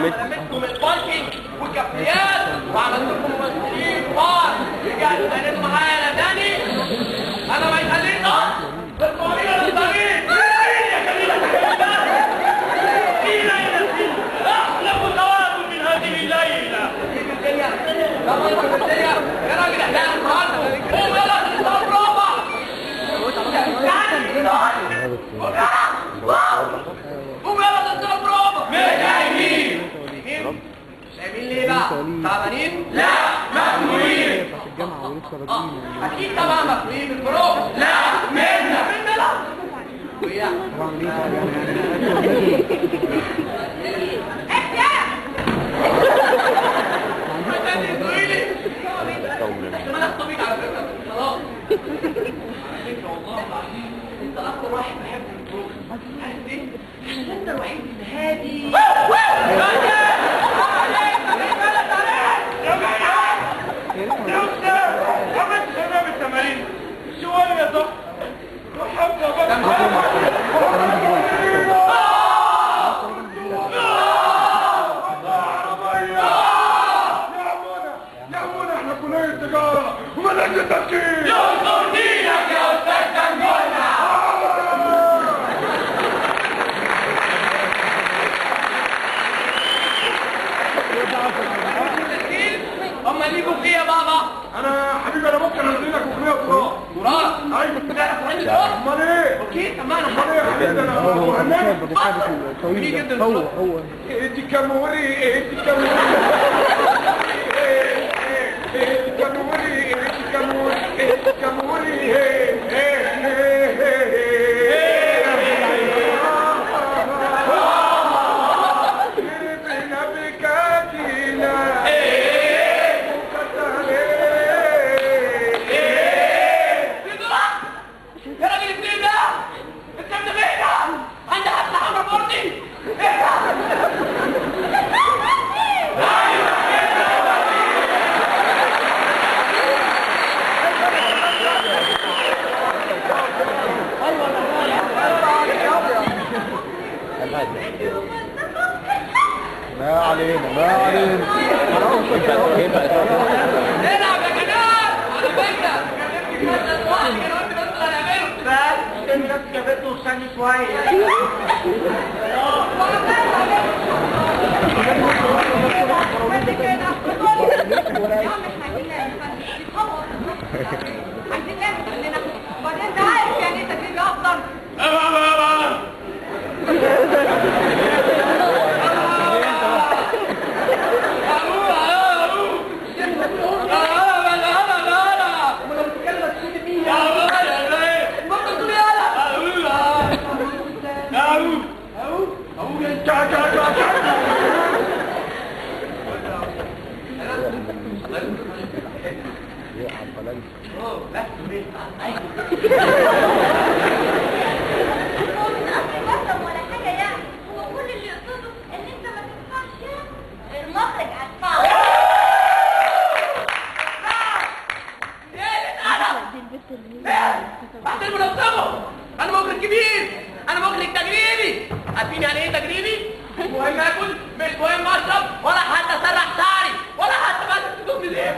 لميتكم ال parking والكافيات وعملت لكم ممثلين كبار، رجعتوا تاني معايا تاني. انا ما يخليني بالقوانين للطريق. يا جميلة في ليلة احلى ثواب من هذه الليلة. يا راجل احنا النهارده قوم يلا نتصور رابع. قوم يلا نتصور رابع. مش نايمين. نايمين ليه بقى؟ تعبانين؟ لا مخنوقين. اكيد طبعا مخنوقين من الفروق. لا منا منا. ويا انت اكتر واحد بحب البروف. عارف ليه؟ عشان انت الوحيد اللي هادي. عملت شباب التمارين شوية يا صاحبي. يا منى احنا كلية تجارة ومالناش التفكير. ينصر دينك يا استاذ دنجولة. امال ليكوا في ايه يا بابا؟ انا حبيبي انا ممكن انزل لك اغنية تراث. تراث؟ ايوه. بتعرف تغني تراث؟ امال ايه؟ okay. طب ما انا امال ايه يا حبيبي؟ انا مهندس جدا. هو ادي كاموري ادي كاموري ادي كاموري ادي كاموري ادي كاموري. ما علينا ما علينا. نلعب يا جدعان. على فكرة كلمت واحد كان قلت بس هنعمله بس استني نفسك يا بنت واستني شوية. عايزين نعمل كلنا. وبعدين انت عارف يعني ايه تدريب افضل. هو مش قصدي وسم ولا حاجة يعني، هو كل اللي يقصده ان انت ما تدفعش غير مخرج هتدفعه. احترموا نفسكم. انا مخرج كبير، انا مخرج تجريبي. عارفين يعني ايه تجريبي؟ مش مهم اكل، مش مهم اشرب، ولا حتى اسرح شعري، ولا حتى بلبس هدوم ليه.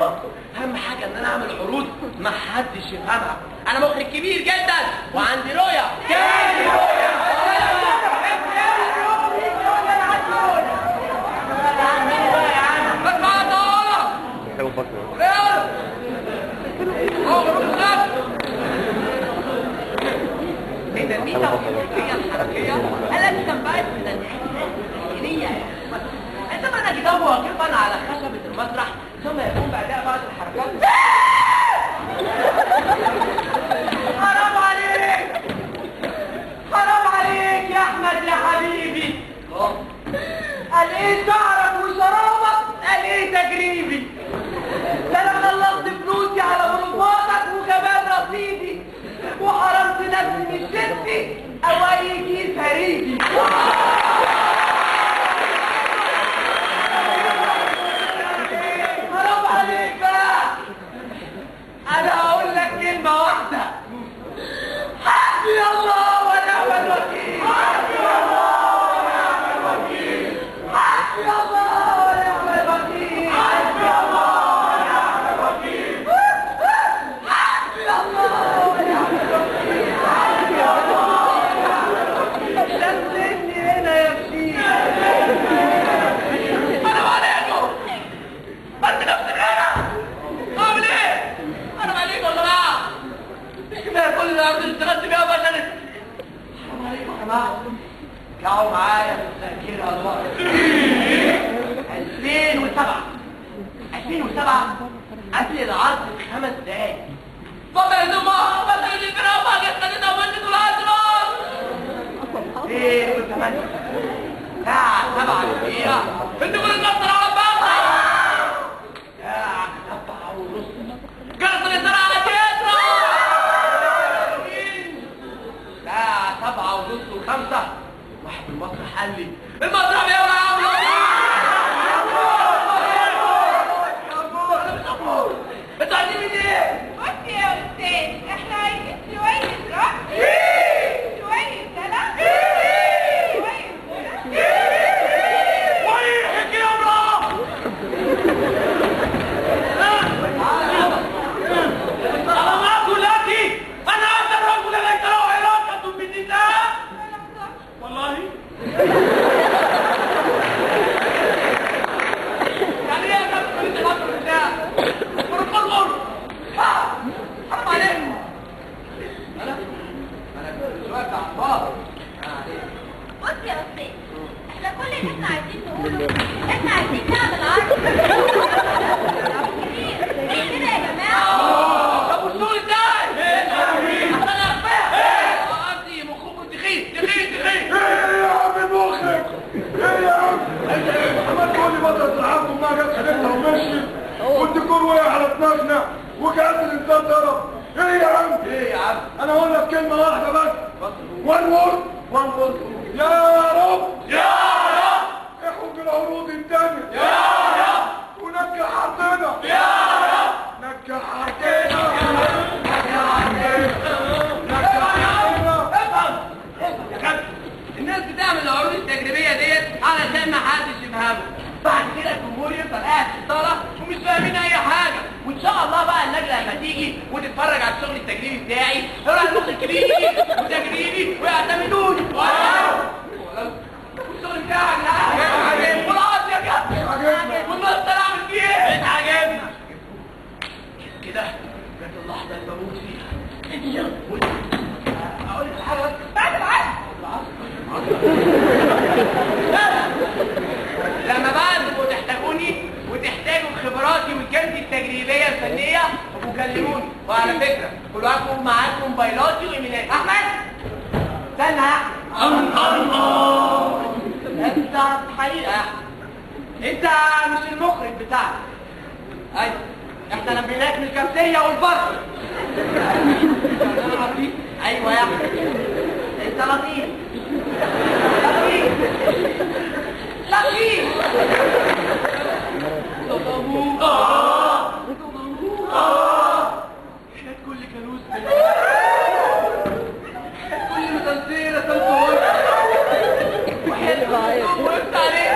اهم حاجة ان انا اعمل عروض ما حدش يفهمها. انا مخرج كبير جدا وعندي رؤية. عندي رؤية. بس بقى إذا الميتافيزيقية الحركية التي تنبعث من الإحساس الداخلية عندما نجده واقفا على خشبة المسرح ثم يقوم بأداء بعض الحركات. حرام عليك، حرام عليك يا أحمد يا حبيبي. قال إيه شعرك وشرابك؟ قال إيه تجريبي؟ ده أنا خلصت فلوسي على بروفاتك وكمان رصيدي، وحرمت نفسي من شدي او اي كيس هريدي. حرام عليك بقى. انا هقول لك كلمة واحدة: حسبي الله ونعم الوكيل. حسبي الله ونعم الوكيل. حسبي الله. سمحتوا رجعوا معايا في الذاكرة الوقت 2007 2007 قبل العرض ب5 دقايق. بابا يا زمار بطل الفرقة جت خدتها ومشيت العرض. 2008 الساعة 7 دقيقة الدخول اتكسر على بابا. الساعة 7:30 جرس الإنذار على تياترو. الساعة 7:30 و5 واحد المسرح قال لي المسرح بيولع يا عم. انتوا عايزين مني ايه؟ بص يا استاذ احنا عايزين شوية رقص، شوية دلع، شوية غنى. ويحك يا امرأة. انا معاكم دلوقتي، انا هذا الرجل ليس له علاقة بالنساء. والله يعني ايه يا كابتن انت علاقة بالنساء؟ حرام عليك. انا شوية بتاع اطفال. بص يا استاذ احنا كل اللي احنا عايزين نقوله احنا عايزين نعمل عرض كبير مش كده يا جماعة؟ طب والشغل ازاي؟ انا قصدي مخكم تخين تخين تخين. ايه يا عم المخرج؟ ايه يا عم؟ عمال تقول لي بطلة العرض وما جت خدتها ومشيت والديكور وقع على دماغنا وجهاز الانسان ضرب. ايه يا عم؟ ايه يا عم؟ انا هقول لك كلمة واحدة بس، one word one word. يا رب يا رب احرج العروض الثانية يا رب، ونجح عرضنا يا رب، نجح عرضنا نجح عرضنا نجح عرضنا. افهم افهم يا كابتن، الناس بتعمل العروض التجريبية ديت علشان ما حدش يفهمها، بعد كده الجمهور يفضل قاعد في الصاله ومش فاهمين اي حاجة. وان شاء الله بقى اللجنة لما تيجي وتتفرج على الشغل التجريبي بتاعي هيقولوا على المخ الكبير وتجريبي ويعتمدوني. والشغل بتاعك عاجبني والعصر يا كابتن والنص انا اعمل فيه ايه؟ عاجبني كده. جت اللحظة اللي بموت فيها. اقول لك حاجة بس بعد العصر. لما بقى تبقوا تحتاجوني وتحتاجوا خبراتي وكنتي التجريبية الفنية ابقوا كلموني. وعلى فكرة كل واحد معاكم موبايلاتي وايميلاتي. احمد استنى يا احمد. الله لازم تعرف الحقيقة يا احمد، انت مش المخرج بتاعنا. ايوه احنا لميناك من الكافتيريا والبر. ايوه يا احمد انت لطيف لطيف لطيف. حياة كل كالوس، حياة كل مسلسلة سلسلة، وحياة وقفت عليه.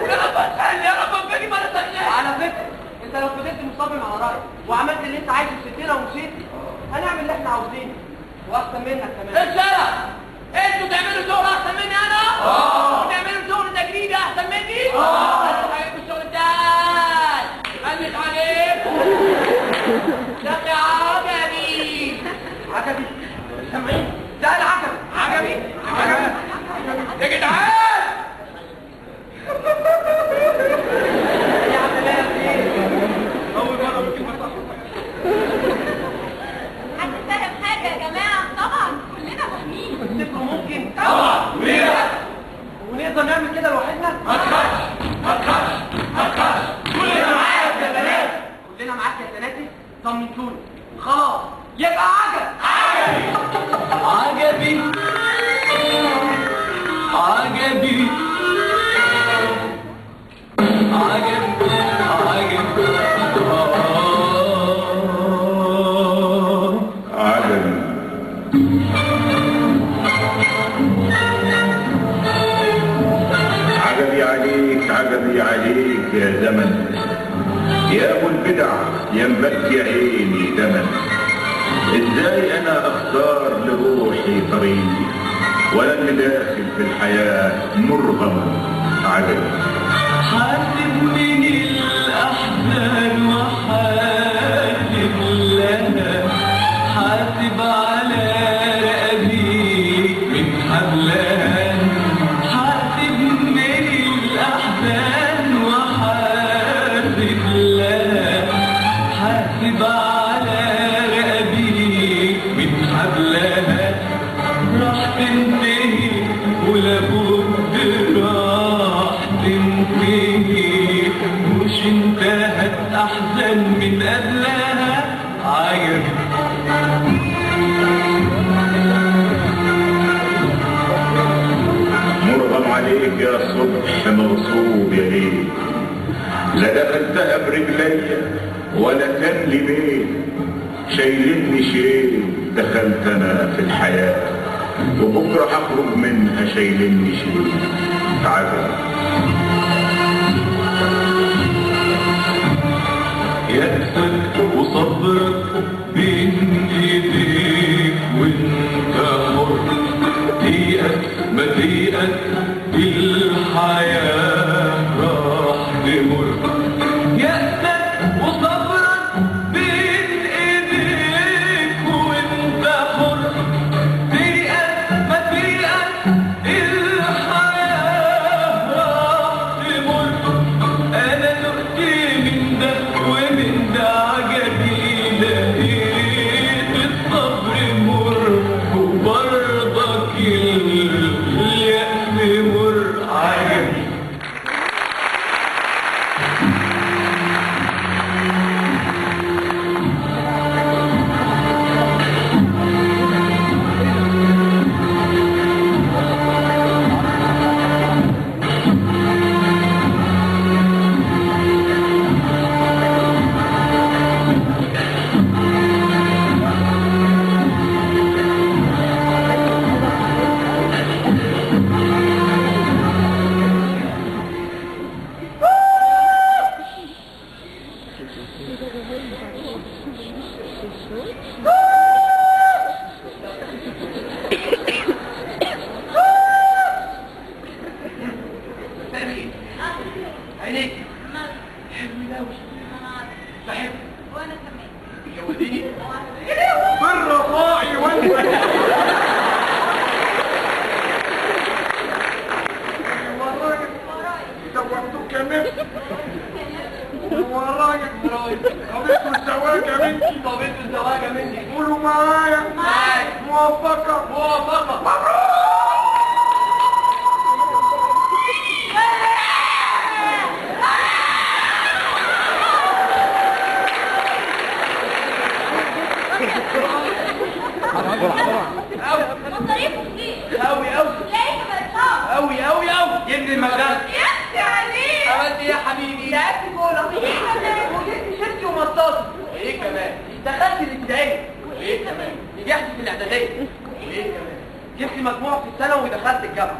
يا رب اسألني يا رب ابني ما نسألني. على فكرة انت لو فضلت مصمم على رأيك وعملت اللي انت عايزه في ستنا ومشيت هنعمل اللي احنا عاوزينه واحسن منك كمان. الشرف انتوا تعملوا شغل احسن مني انا؟ وتعملوا شغل تجريبي احسن مني؟ انتوا حبيبي الشغل بتاعي مش عليكم. ده عجبي عجبي سامعين؟ ده انا عجبي عجبي عجبي يا جدعان. يا عم مالك ايه؟ اول مرة بكلمه صح. حد فاهم حاجة يا جماعة؟ طبعا كلنا فاهمين. تفتكروا ممكن؟ طبعا. وليه؟ ونقدر نعمل كده لوحدنا؟ ما تخافش ما تخافش ما تخافش، كلنا معاك يا بنات، كلنا معاك يا بناتي. طمنتوني خلاص يبقى عجب عجبي عجبي عجبي عجبي عجبي. عجبي عليك عجبي عليك يا زمن، يا ابو البدع يا مبكي عيني دما. ازاي انا اختار لروحي طريق ولا اللي داخل في الحياة مرغم؟ عجبي. حاسب من الاحزان وحاسب لها، حاسب على رقبي من حبل على رقبيك من حبلها راح تنتهي، ولابد راح تنتهي، مش انتهت احزن من قبلها. عجب مرغم عليك يا صبح مغصوب يا ليل، لا دخلتها برجليا ولا كان لي بيت، شايلني شيل دخلت انا في الحياة، وبكرة هخرج منها شايلني شيل. عجب يأسك وصبرك بين ايديك وانت حر، تيأس ما تيأس الحياة راح تمر. يأسك وصبرك بين ايديك وانت حر، تيأس ما تيأس الحياة راح تمر. انا دقت من ده ومن ده عجبي، لقيت الصبر مر وبرضك اليأس مر. عجبي عينيك حلوين قوي، بحبك. وانا كمان. تجوزيني؟ بالرفاعي وانت ورايا زوجتك كمان، ورايا قضيت الزواج مني، قضيت الزواج مني. قولوا معايا. معاك. موافقة. موافقة. مبروك. مصاريفه كتير قوي قوي. لقيت بقت صعبة قوي قوي قوي. يا ابن المدرسة يا عليك. عملت ايه يا حبيبي؟ لعبت كورة وجبت شيرتي ومطاطي. وايه كمان؟ دخلت الابتدائية. وايه كمان؟ نجحت في الاعدادية. وايه كمان؟ جبت مجموع في الثانوي ودخلت الجامعة.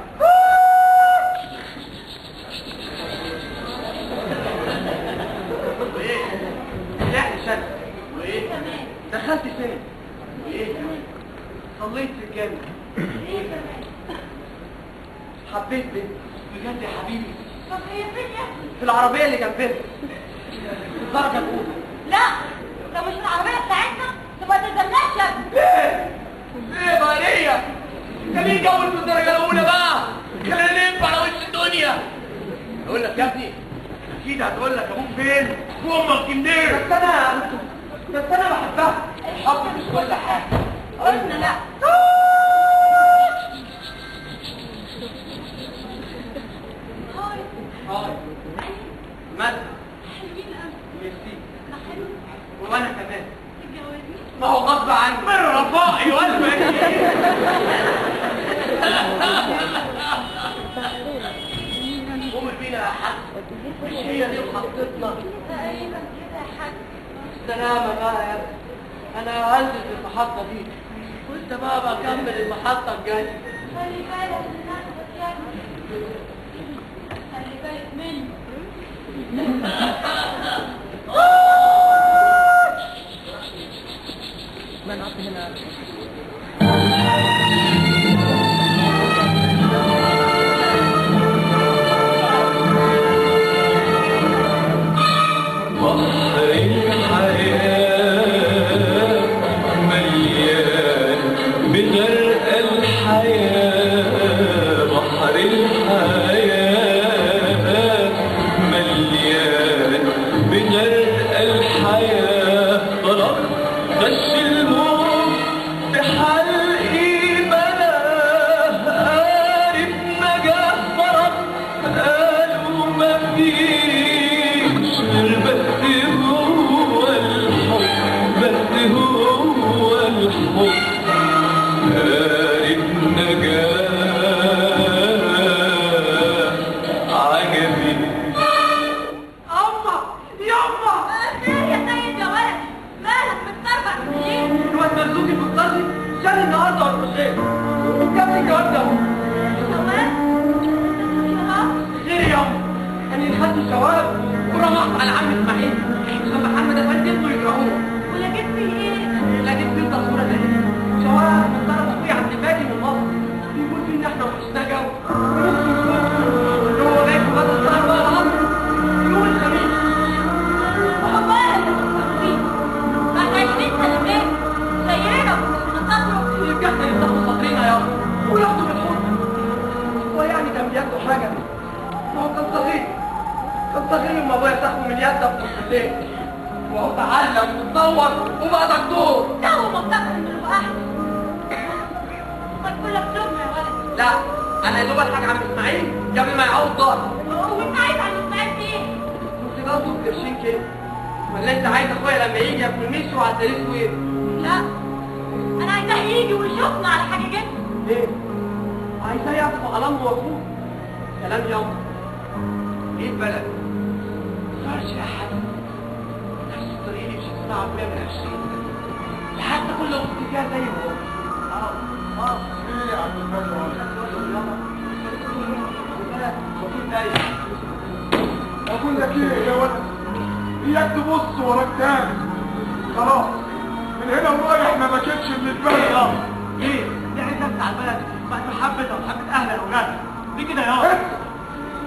وايه؟ طلعت سنة. وايه كمان؟ دخلت سنة. وايه كمان؟ صليت في الجامع. ايه كمان؟ حبيت بنت بجد يا حبيبي. طب هي فين يا ابني؟ في العربية اللي جنبنا، في الدرجة الأولى. لا لو مش العربية بتاعتنا تبقى تلزمناش يا ابني. ليه؟ ليه بقى ليا؟ ده مين جوز في الدرجة الأولى بقى؟ خلينا نلف على وش الدنيا. أقول لك يا ابني، أكيد هتقول لك أبوك فين؟ وأمك منين؟ بس أنا بحبها. الحب مش كل حاجة. قلنا لا. هاي. هاي. مالها؟ حلوين قوي. ميرسي. ما حلو؟ وانا كمان. تتجوزني؟ ما هو غصب عني. من رفاقي وقلبك. قومي بينا يا حاج. مش هي دي محطتنا؟ تقريبا كده يا حاج. السلامة بقى يا ابني. أنا هنزل في المحطة دي وأنت بقى بكمل المحطة الجاية. خلي بالك من نفسك يا ابني، خلي بالك مني. بحر الحياة مليان بغرق الحياة، بحر الحياة مليان بغرق الحياة. طلبت خير. وجاب لي الجواب ده اهو. جواب؟ خير يا امي، انا خدت الجواب ورمحت على عم اسماعيل عشان محمد افندي ابنه يقرأوه. ولقيت فيه ايه؟ لقيت فيه التصويره دي، جواب من طرف اخويا عبد الباقي من مصر، بيقول فيه ان احنا وحشنا جو ونفسه يشوفه، وان هو جاي في غدا السهر بقى العصر يوم الخميس. وحبها اللي بتفكر بعد 20 سنة فاتوا زينا ونسافروا. يبقى احنا يفتحوا صدرنا يابا وياخدوا بالحضن. هو يعني كان بياخدوا حاجة؟ ما هو كان صغير، كان صغير لما ابويا سحبه من يده في نص الليل، وهو اتعلم واتطور وبقى دكتور. ده هو مفتكر انه يبقى احسن. ما تقول لك لقمة يا ولد. لا انا يا دوب الحاج عم اسماعيل قبل ما يعوض ضهري. وانت عايز عم اسماعيل فين؟ كنت برضه بقرشين كده. ولا انت عايز اخويا لما يجي ياكل مشي وعسل اسود؟ لا انا عايزاه يجي ويشوفنا على حاجتنا. ليه؟ عايزاه يعطف على امه واخوه. سلام ياما. ايه البلد؟ ما صارش يا حسن نفس الطريق اللي مشيت مع ابويا من 20 سنة، لحد كل اختي فيها زي ما هو. اه ايه يا عم البلد؟ اقول لك ايه يا ولد؟ اياك تبص وراك تاني، خلاص من هنا ورايح ما باكلش من البلد. ليه؟ ليه عايز نفسي على البلد بعد محبتها ومحبة اهلها واولادها؟ ليه كده يابا؟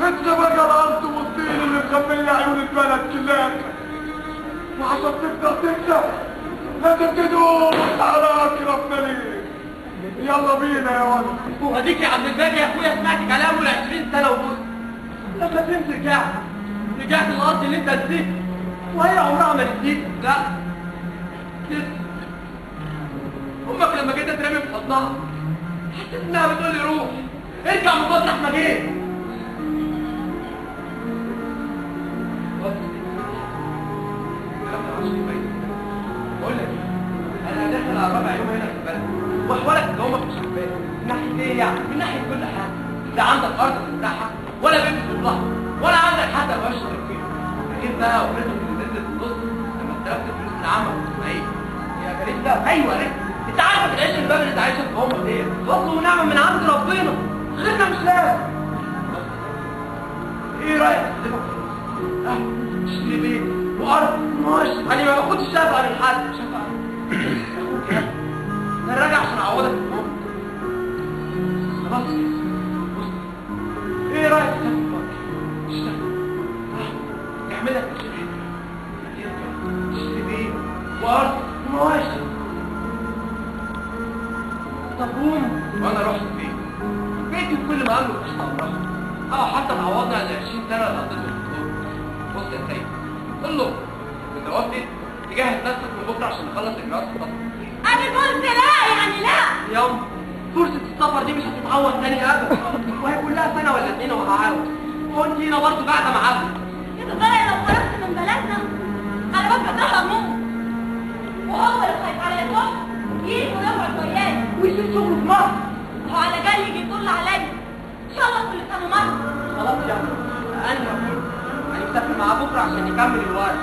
انت بقى الارض والطين اللي مغمية عيون البلد كلها، وعشان تقدر تكسب لازم تدوس على اقرب مليك. يلا بينا يا ولد. وهديك يا عم الباقي يا اخويا سمعت كلامه ل 20 سنة ونص. لما فهمت رجعت الارض اللي انت نسيتها، وهي عمرها ما نسيت. لا لسه امك لما جيت اترمي في حضنها حسيت انها بتقول لي روح ارجع من مطرح ما جيت. بقول لك انا داخل على رابع يوم هنا في البلد، واحوالك ان امك مش عاجباك من ناحية ايه يعني؟ من ناحية كل حاجة، لا عندك ارض تفتحها ولا بيت تطلعها ولا عندك حتى مقاش ترفيه. لكن بقى وفرتك اللي نزلت في النص لما استلفت فلوس من عمك اسماعيل. يا غريب ده. ايوه عرفت. انت عارفه العيش الباب اللي انت عايشها في امك ديت فضل ونعمه من عند ربنا، غيرنا مش لازم. ايه رايك تسلفك فلوس؟ تشتري بيت وارض ماشي، انا ما باخدش شفقة من حد. شفقة؟ اخوك يا انا راجع عشان اعوضك في خلاص. بص ايه رايك تسافر بره؟ تشتغل تعمل لك تشتري تشتري بيت وارض ومواشي. طب قوم وانا رحت فين؟ بيتي بكل ما املك تحت امرها، او حتى تعوضني عن 20 سنة اللي قضيتهم في الدور. بص يا سيد، قول له انت وافقت تجهز نفسك من بكره عشان نخلص اجراءات السفر. انا قلت لا يعني لا ياما، فرصة السفر دي مش هتتعوض تاني ابدا، وهي كلها سنة ولا اتنين وهعاود، وانت هنا برضه قاعدة معاهم. يا ترى لو خرجت من بلدنا انا ببقى ده هموت، وهو لو خايف عليا صح يجي ويقعد وياي ويسيب شغله في مصر، هو على جاي يجي يطل عليا ان شاء الله كل سنة مرة. خلاص يا انا هقول هنسافر معاه بكره عشان نكمل الورق.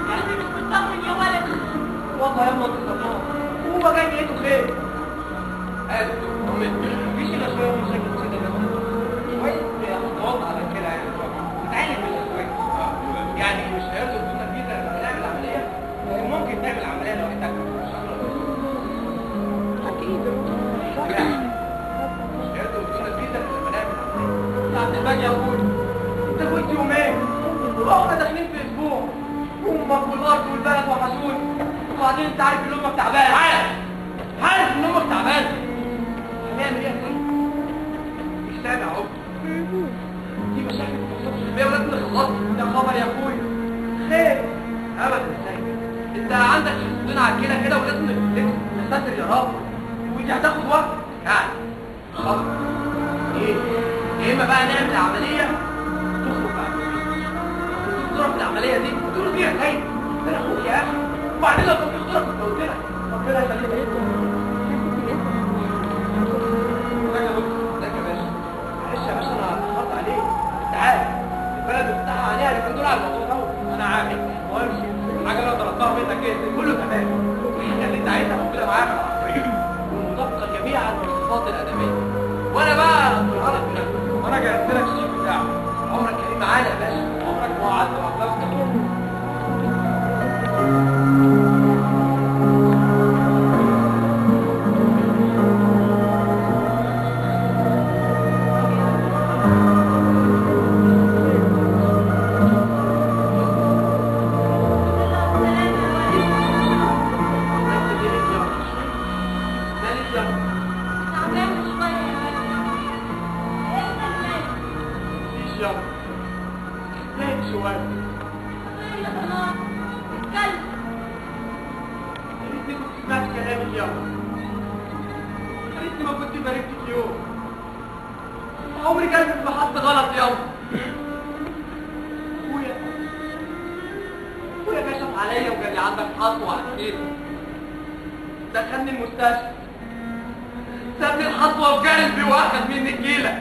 قلبي مش مطمن يا ولد. والله يا انت طمنان، وهو جاي نيته خير. ايه يا دكتور طمني، مفيش الا شوية مشاكل بسيطة بس، شوية خطوات على كده يعني بتعالج منها شوية. يعني مش هيرضوا يدونا فيزا لما نعمل عملية، لكن ممكن تعمل عملية لو احتاجت. اكيد مش هيرضوا يدونا فيزا لما نعمل عملية. يا عبد الباقي يا اخويا انت كنت يومين واحنا داخلين في اسبوع، امك والارض والبلد وحشوني، وبعدين انت عارف ان امك تعبانة. عارف ان امك تعبانة. هنعمل ايه يا سيدي؟ مش سامع اهو. دي مشاكل في الخصوص ولازم نخلصها. يا خبر يا اخويا خير. ابدا ازاي؟ انت عندك حصتين على الكلى كده ولازم نفتكر. يا ساتر يا رب، ودي هتاخد وقت يعني. خبر ايه؟ يا اما بقى نعمل عملية تخرج بعد كده في العملية دي تقول فيها سيد ده انا اخوك يا اخي، وبعدين لو كنت اخترت كنت قلت لك. ربنا يخليك. ازيك يا دكتور؟ ازيك يا باشا؟ معلش يا باشا انا اتاخرت عليك، انت عارف البلد مفتحة عليها اليومين دول على الموضوع ده. انا عارف، الحاجة اللي طلبتها منك ايه؟ كله تمام، الحاجة اللي انت عايزها موجودة معاك في العربية، والمطابقه جميع على المواصفات الادمية، وانا بقى اقولها لك بنفسي، وانا جهزت لك الشيك بتاعك. عمرك كريم معانا يا باشا، عمرك ما وعدت وعطلت. دخلني المستشفى، سابني الحصوة في قلبي واخد مني الجيلة.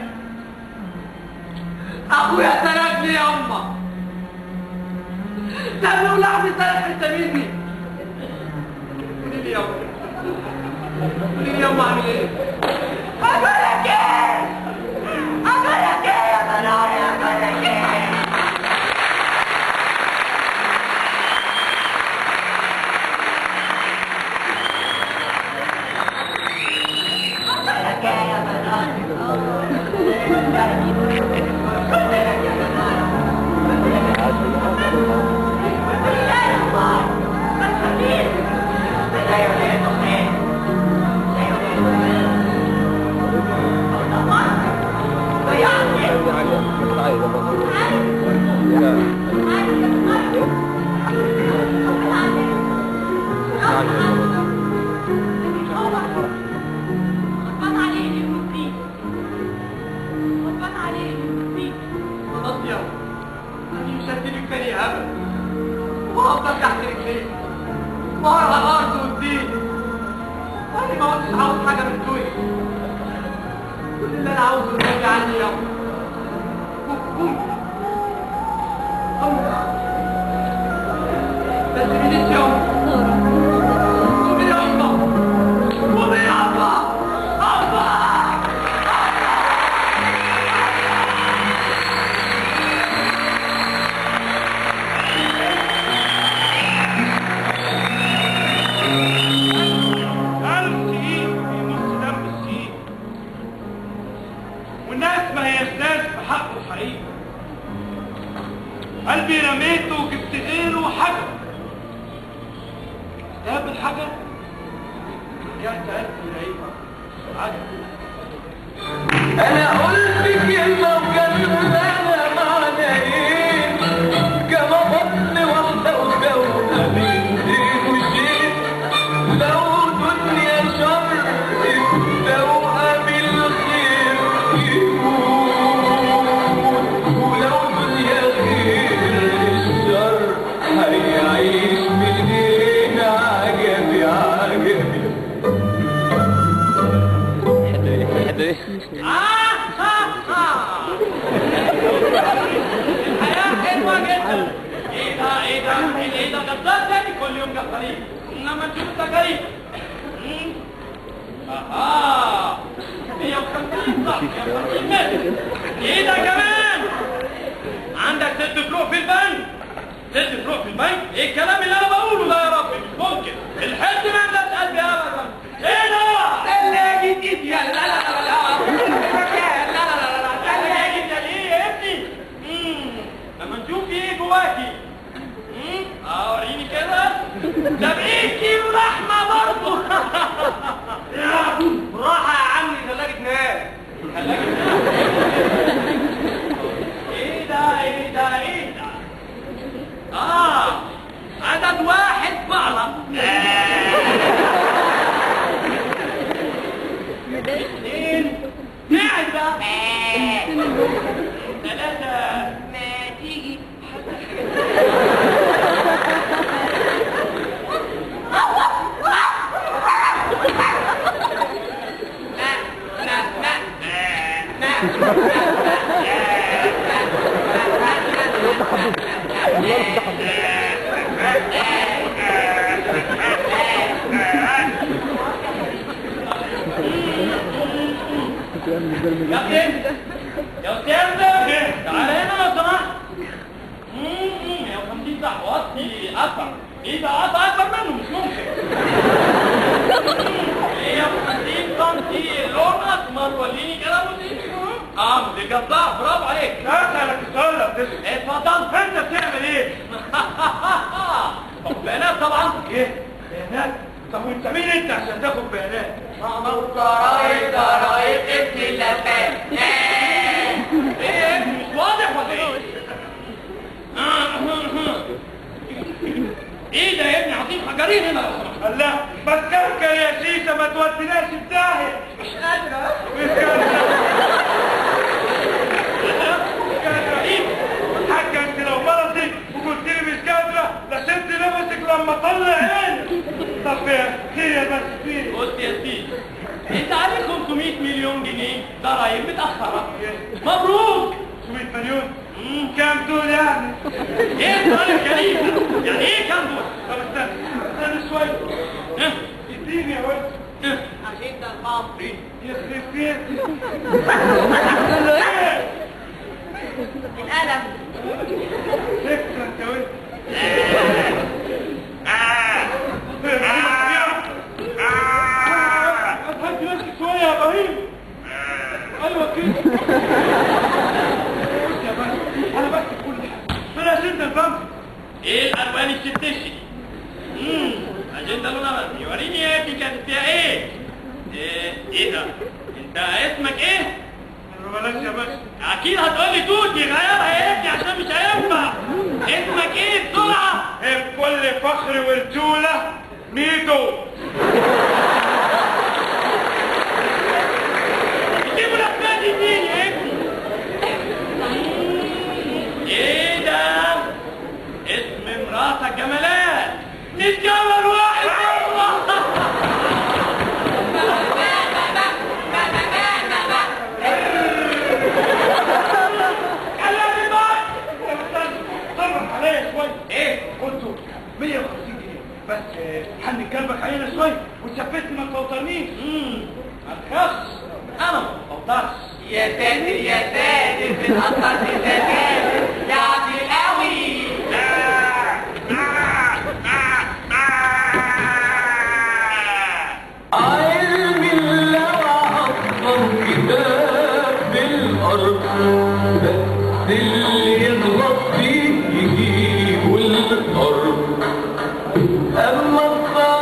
اخويا سندني يا امه، سابني ولحمي سند حتة مني. قولي لي يا امه، قولي لي يا امه اعمل ايه؟ اقول لك ايه؟ اقول لك ايه يا مناري؟ اقول لك ايه؟ قلبي رميته وجبت غيره حجر. استهاب الحجر رجعت قلبي لقيته عجب. انا قلت كلمة وكلمه انا معنى ايه؟ كما بطن واحدة وكوكب وشيء. لو دنيا شر التوأم الخير يموت، ولو دنيا خير الشر هيعيش منين؟ عجبي عجبي. الحياة حلوة جدا. ايه ده ايه ده ايه ده؟ جزار تاني كل يوم جزارين، انما نشوف التكاليف. اها 150 صح، 150 متر. ايه ده كمان؟ عندك 6 فروع في البنك. 6 فروع في البنك؟ ايه الكلام اللي انا بقوله ده يا ربي؟ مش ممكن. الحد ما يملاش قلبي ابدا. ايه ده؟ ثلاجة ايد يا لا لا لا لا لا لا لا ثلاجة يا ايه يا ابني؟ لما نشوف ايه جواكي. وريني كده. 70 كيلو لحمة برضه. بالراحة يا عمي، ثلاجة ناس. ثلاجة ناس. ايه ده ايه ده ايه ده؟ عدد 1 يا كابتن، يا استاذ، تعالى هنا لو سمحت. 150 صح، وطي اكبر. ايه ده؟ قطع اكبر منه، مش ممكن. 150 سم، لون اسمر، وريني كده مدير. مدير جزار، برافو عليك. اسالك السؤال يا بتسأل. اتفضل. انت بتعمل ايه؟ طب بيانات طبعا. ايه؟ بيانات؟ طب وانت مين انت عشان تاخد بيانات؟ ضرايب ضرايب ابن اللفات. ايه يا ابني مش واضح ولا ايه؟ ايه ده يا ابني؟ عاطين حجرين هنا لو سمحت. الله، ما تكركر يا شيشة، ما توديناش في داهية. مش قادرة. مش قادرة. مش قادرة. ايه؟ حاجة انت لو مرضي وقلت لي مش قادرة لشد نفسك لما اطلع عينك. طب خير يا باشا، خير. بص يا سيدي، انت عليك 500 مليون جنيه ضرايب متأخرة. مبروك. 500 مليون؟ كام دول يعني؟ ايه السؤال الكريم؟ يعني ايه كام دول؟ طب استنى استنى شوية. اديني يا ولد. أجندة المصري. يخرب بيتي. القلم. شكرا انت يا ولد. هدي نفسك شوية يا ابراهيم. ايوه كده. انا بكتب كل حاجة. فين اجندة البنك؟ ايه الالوان الشتشي دي؟ اجندة لونها بني. وريني يا ابني كانت فيها ايه؟ ايه ده؟ انت اسمك ايه؟ بلاش يا باشا. اكيد هتقول لي توتي، غيرها يا ابني عشان مش هينفع. اسمك ايه بسرعة؟ بكل فخر ورجوله ميدو. جيبوا الاسماء دي منين يا ابني؟ ايه ده؟ اسم مراتك جمالات. نتجمل واحد والله. صرف عليا شوية. ايه؟ قلت 150 جنيه بس. حن كلبك علينا شوية وتثبتني ما توترنيش. ما تخافش، انا ما بتوترش. يا ساتر يا ساتر، بتأثر في الساتر يا عبد القوي. علم الله أفضل كتاب في الأرض، بس اللي يغلط فيه يجيبه الأرض. أما الصلاة